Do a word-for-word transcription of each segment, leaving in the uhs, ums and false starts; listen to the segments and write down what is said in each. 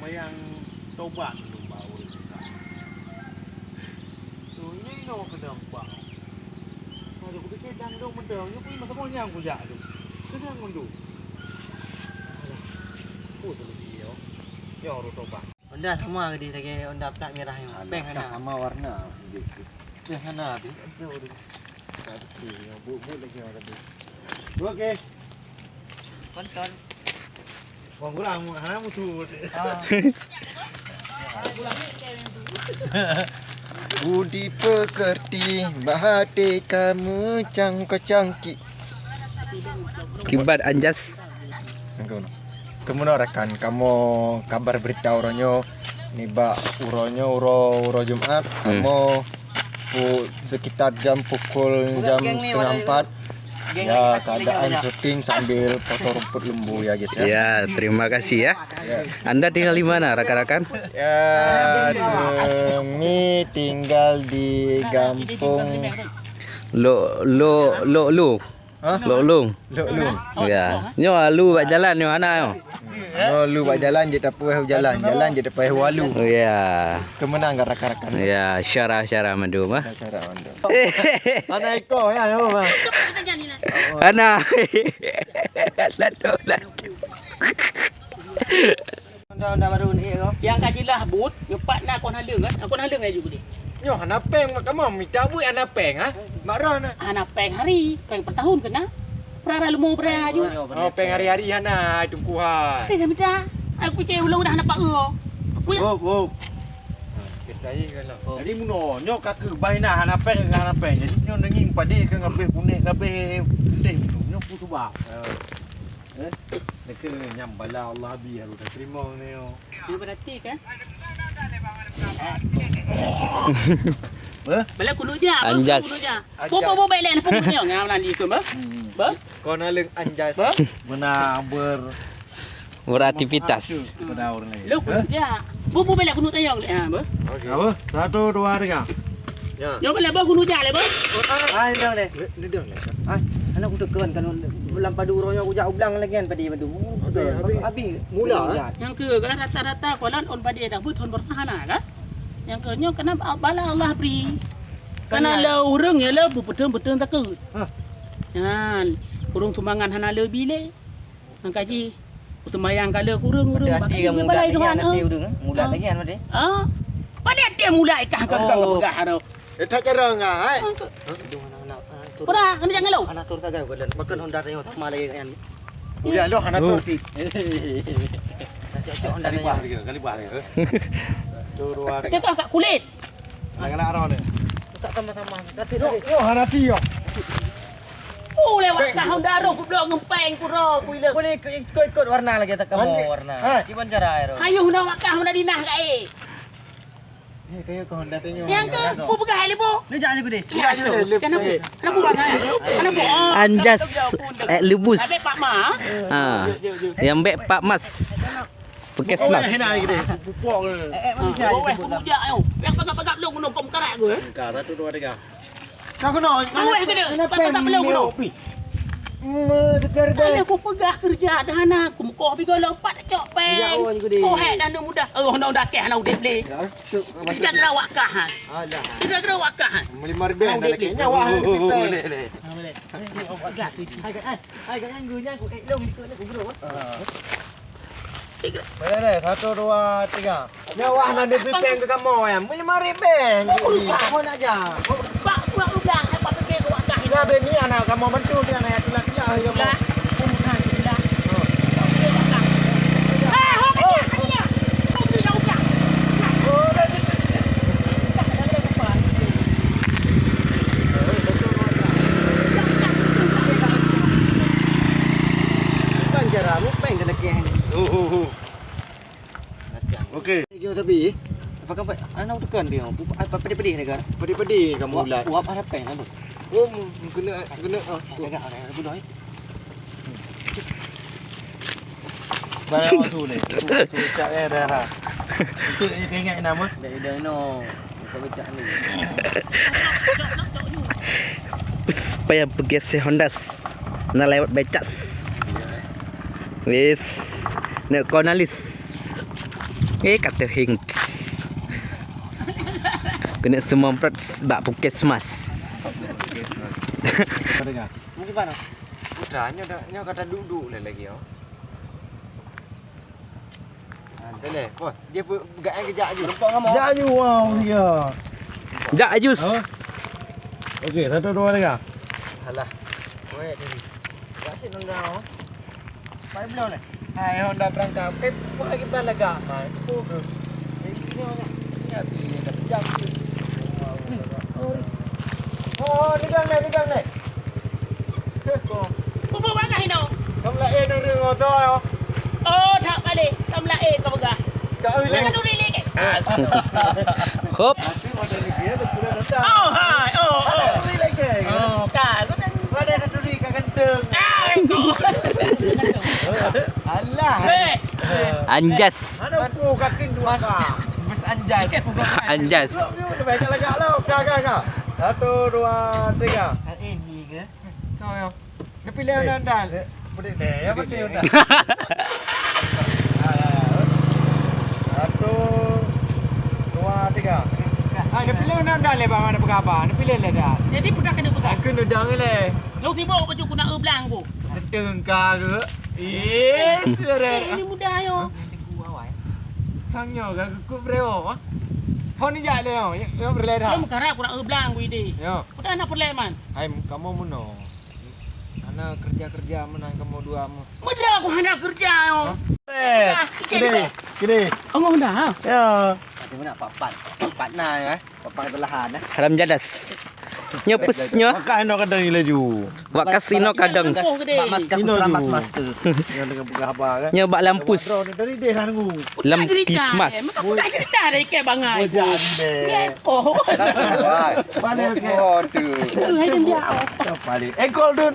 Bayang tobat dulu baru kita. Tu ini lo kena bang. Aduh, kupikir dang dong betul. Ni pun masa nyang kujak tu. Kena ngundu. Alah. Oh, tu dia. Ya, orang tobat. Honda sama ke dia lagi, Honda plat merah ni. Alah, peng tak hana. Sama warna. Peng hana habis. Ada orang. Tak betul. Yang buat-buat lagi orang tadi. Dua ke? Kontol. Orang kurang, hana mutu. Ah. Budi pekerti, bahati kamu cangkok-cangkik. Kibat anjas. Keunoe rakan, kamoe kabar berita uroe nyoe nibak uroe nyoe, uroe, uroe Jumat, hmm, kamoe pu-, sekitar jam pukul jam setengah empat. Ya, keadaan syuting sambil potong rumput lembu ya, guys, ya. Ya, terima kasih ya. Ya. Anda tinggal di mana, rakan-rakan? Ya, kami tinggal di Gampong Lo, Lo, Lo, Lo. Hah? Lok Lung. Lok Lung. Ya. Nyoe lu bak jalan nyoe hana nyoe. Nyoe lu bak jalan jeuet tapeue jalan, jalan jeuet tapeue walu. Ya. Keumeunang rakan-rakan. Ya, syarah-syarah mandum ah. Syarah mandum. Hana iko ya, nyoe mah. Hana. Lalu, lalu. Honda, Honda baru ni, ya, kau. Nyang ka jeulaih buet, nyoe pat na kon haleueng kan? Kon haleueng laju geude. Nyoe hana péng, mak kamoe mita buet hana péng, ha? Mak roh na. Hana péng hari, péng per tahun kena. Perara leumo perara laju. Oh, péng hari-hari hana, Teungku hai. Péng mita. Aku cek ulang udah hana pak eu. Aku ya. Oh, oh. Kita ni kan. Oh. Jadi muno, nyoe ka keu bai na hana péng, hana péng. Jadi nyoe nengi padi ka ngabeh kunek, ngabeh putih. Nyoe ku suba. Eh, neke nyang bala Allah bi harus teurimong ni, oh. Dia berarti kan? Eh? Bala kunuja, Anjas. Kunuja. Anjas. Bobo, bobo, baik lain, bobo ni, ngam landi tu, bah. Hmm. Bah? Kau naleng anjas. Bah? Mena ber- Beraktivitas. Kepada orang lain. Lo kunuja. Bobo, baik lain, kunu tayong, ha, bah. Okey. Apa? Satu, dua, tiga. Ya. Nyoe bala boh gunu jak lé boh. Ai dong lé. Ni dong lé. Ai, anak kutekan kan lam padu uroe nyoe kujak ublang lagi kan padi padu. Habis, habis. Habis. Mula, eh? Nyang ke kan rata-rata kolan on padi dah buet hon bertahan ah, kan? Nyang ke nyoe kena ba-, bala Allah bri. Kena le ureueng ya le beupeuteueng-peuteueng takut. Hah. Nyan, ureueng sumbangan hana le bi lé. Nyang kaji, seumayang ka le kureueng-kureueng. Hati-hati kamu mulat lagi, hati ureueng, eh? Mulat lagi, hati. Ah? Pada hati mulat ikah kau peugah tu. Eh, tak jarang ah, hai. Pura, kena jangan lo. Anak tur sagai bukan. Bahkan Honda tengok sama lagi kan. Udah lo anak tur. Cocok Honda tengok. Kali bah dia. Tur warga. Kita angkat kulit. Nak kena arah ni. Tak sama-sama. Yo, yo, hana ti yo. Oh, lewat tahun daruh ku blok ngempeng pura ku ile. Boleh ikut-ikut warna lagi tak kamu warna. Ha. Kiban cara air. Ayo nak wakah nak dinah kat eh. Eh, kayu kau hendak tengok. Yang ke, bu peugah hai lebu. Ni jangan aku deh. Kenapa? Kenapa buat hai? Kenapa? Anjas, eh, lubus. Habis Pak Ma. Ha. Yang baik Pak Mas. Puskesmas. Eh, eh, manusia. Weh, aku bujak tu. Yang pegang-pegang belum kena pom karat aku, eh. Ka, satu, dua, tiga. Kau kena. Weh, kena. Pegang-pegang belum kena. Kalau aku peugah kerja dah hana aku mukoh pi golom pat cok peng. Kau hek dah mudah. Oh, dah dah keh dah udep le. Kita gerak wakah. Alah. Kita gerak wakah. Lima ribu dah keh nyawa. Boleh, boleh. Hai, hai, hai, hai, guru nyan, ku ek long, ikut ni, ku guru. Boleh deh, satu, dua, tiga. Nyawa nak diberi peng ke kamu, ya? Boleh mari peng. Oh, lupa. Kau nak aja. Pak, Pak, udah, apa fikir kau akan? Lah, beri ni anak kamu bantu, dia anak yang tulah-tulah, ya, Pak. Tulah. Oh, bukan, tulah. Oh. Eh, oh, oh. Kau ni, kau ni. Kau ni, kau ni. Bukan cara mupeng kena keh. Hu, hu, hu. Okey. Dia tapi, apa kan, anak tekan dia. Apa pedih-pedih dia kan? Pedih-pedih kamu ulat. Uap ada peng apa? Oh, kena, kena, ah. Agak, agak, agak, agak, agak. Barang waktu ni. Cak eh dah dah. Itu dia ingat nama? Dah dah no. Bukan becak ni. Supaya bergeser Honda. Nak lewat becak. Wis. Nak konalis. Eh, ka teuheng. Keuneuk seumomprot bak puskesmas. Mungkin mana? Putra, nyoe dah, nyoe ka taduek-duek lé lagèe, oh. Ha, dah lé. Wah, dia pe-, peugah, eh, kejak aju. Jak aju, wow, dia. Jak aju. Ha? Okey, satu, dua, tiga. Alah. Weh, tadi. Kasih nendang, oh. Pai bloe lé. Hai, Honda berangkat. Eh, bukan kita lagak, man. Oh, ke? Eh, ini orang. Ini hati dia dah pejam tu. Oh, oh, oh. Oh, nendang lé, nendang lé. Ke, oh. Bubuih mana hino? Kamu lain nurun motor, yo. Oh, tak balik. Kamu lain kau pegang. Kau lain. Jangan duri lagi. Hop. Oh, hai. Oh, oh. Ada duri lagi. Oh, kan. Kau dah. Ada duri kat kantong. Ah, kau. Alah. Hei. Anjas. Mana ukur kaki dua ka? Bus anjas. Anjas. Lu, lu, lu, banyak lagak lu. Ka, ka, ka. Satu, dua, tiga. Ini ke? Kau yang. Dia pilih undang-undang. Eh, pedik deh. Yang penting undang. Ah, ya. Satu, dua, tiga. Ah, dia pilih undang-undang lé, bang, mana peugah apa? Dia pilih lé dah. Jadi, peugah kena peugah. Aku undang lé. Lu sibuk baju ku nak eublang ku. Betul kau ke? Eh, suara. Eh, ini mudah, yo. Tang nyoe ka keukup breo, ah. Hon jak lé, oh. Yang, yang berleda. Lu meukarap ku nak eublang ku ide. Yo. Udah nak perleman. Hai, kamu muno. Hana kerja-kerja meunan kamoe dua mu. Muda aku hana kerja, oh. Hah? Eh, ah, sikit kini, dulu. Kini. Kamu dah, ha? Ya. Tapi mana papan? Papan na, ya. Papan belahan, eh. Haram jadas. Nyo pes nyo. Maka eno kadang laju. Wak kasino kadang. Oh, gede. Mak mas, ino mas, ju. Mas tu. Yang dengan peugah haba, kan? Nyo bak lampus. Drone dari deh lah nunggu. Lam kismas. Maka peugah cerita dah ikat bangai. Bojang deh. Ngepo. Balik, okey. Oh, tu. Hai, dia. Balik. Ekol, Dun.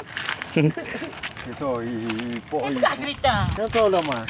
Itu, i-, i-, ipok, i-, peugah cerita. Yang tahu lah, Mas.